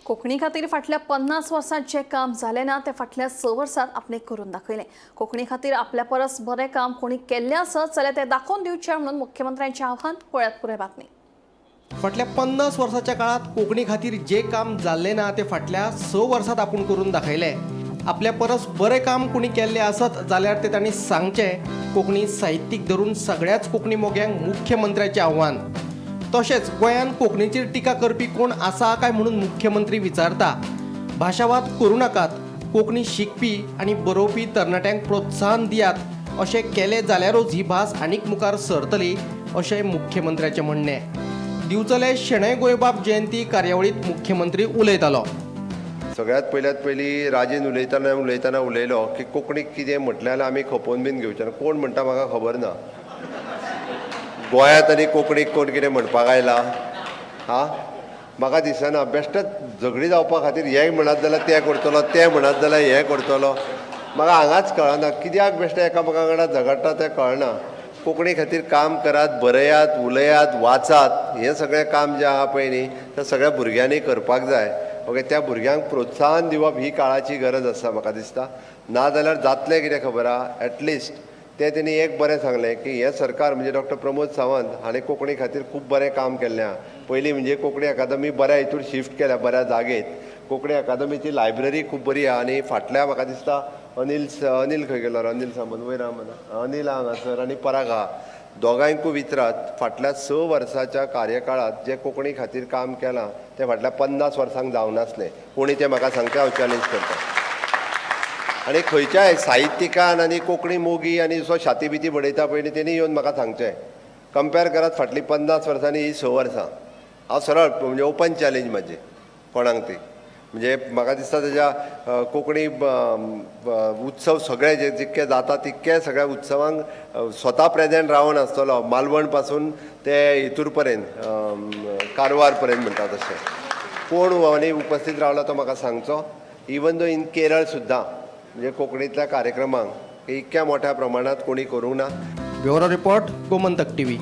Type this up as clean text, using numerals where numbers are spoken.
कोंकणी खातीर फाटल्या 50 वर्सांत जें काम जालें ना तें फाटल्या 6 वर्सांत आपणें करून दाखयलें. कोंकणी खातीर आपल्या परस बरें काम कोणी केल्लें आसत जाल्यार तें दाखोवन दिवचें म्हणून मुख्यमंत्र्यांचें आव्हान. पळयात पुराय बातमी. फाटल्या 50 वर्साच्या काळात कोंकणी खातीर जे काम जाल्लें ना ते फाटल्या 6 वर्सात आपूण करून दाखयलें. आपल्या परस बरें काम कोणी केल्लें आसत जाल्यार ते तांणी सांगचें. कोंकणी साहित्यीक धरून सगळ्याच कोंकणी मोग्यांक मुख्यमंत्र्याचें आव्हान. तशेंच गोंयांत कोंकणीचेर टिका करपी कोण आसा काय म्हणून मुख्यमंत्री विचारता. भाशावाद करूं नाकात, कोंकणी शिकपी आनी बरोवपी तरणाट्यांक प्रोत्साहन दियात. अशें केलें जाल्यारूच ही भास आनीक मुखार सरतली अशें मुख्यमंत्र्याचें म्हणणें. दिवचले शणै गोंयबाब जयंती कार्यावळींत मुख्यमंत्री उलयतालो. सगळ्यात पयल्यात पयली राजेन उलयतना उलयतना उलयलो की कोंकणीक कितें म्हटलें जाल्यार आमी खपोवन बीन घेवचे ना. कोण म्हणटा म्हाका खबर ना. गोंयांत आनी कोंकणीक कोण कितें म्हणपाक आयला? हा, म्हाका दिसना. बेश्टेच झगडी जावपा खातीर हें म्हणत जाल्यार तें करतलो, तें म्हणत जाल्यार हें करतलो. म्हाका हांगाच कळना कित्याक बेश्टें एकामेका वांगडा झगडटा तें कळना. कोंकणी खातीर काम करात, बरयात, उलयात, वाचात. हें सगळें काम जें आहा पळय न्ही, तें सगळ्या भुरग्यांनी करपाक जाय. ओके, त्या भुरग्यांक प्रोत्साहन दिवप ही काळाची गरज आसा म्हाका दिसता. ना जाल्यार जातलें कितें खबर आहा. एटलिस्ट तें तेणी एक बरें सांगलें की हें सरकार म्हणजे डॉक्टर प्रमोद सावंत हाणें कोंकणी खातीर खूब बरें काम केल्लें आहा. पयलीं म्हणजे कोंकणी अकादमी बऱ्या हितूर शिफ्ट केल्या बऱ्या जागेत. कोंकणी अकादमीची लायब्ररी खूब बरी आहा. आनी फाटल्या म्हाका दिसता अनिल अनिल खंय गेलो? अनिल सामंत वयर आहा मना. अनिल आहा हांगासर आनी पराग आहा. दोगांयकूय विचारात, फाटल्या 6 वर्साच्या कार्यकाळांत जें कोंकणी खातीर काम केलां तें फाटल्या 50 वर्सांक जावनासलें. कोणी तें म्हाका सांगचें, हांव चॅलेंज करतां. आनी खंयच्याय साहित्यिकान आनी कोंकणी मोगी आनी जो छाती बिती बडयता पळय न्ही, तेणी येवन म्हाका सांगचें, कंपेर करात फाटलीं 50 वर्सां आनी ही 6 वर्सां. हांव सरळ म्हणजे ओपन चॅलेंज म्हाजी कोणाक ती. म्हणजे म्हाका दिसता तेज्या कोंकणी उत्सव सगळे जे जितके जाता तितके सगळ्या उत्सवांक स्वता प्रेजेंट रावन आसतलो, मालवण पासून ते हितूर पर्यंत, कारवार पर्यंत म्हणटा तशें. कोण आनी उपस्थीत रावला तो म्हाका सांगचो. इवन दो इन केरळ सुद्दां म्हणजे कोंकणींतल्या कार्यक्रमांक इतक्या मोठ्या प्रमाणांत कोणी करूंक ना. Bureau report, Gomantak TV.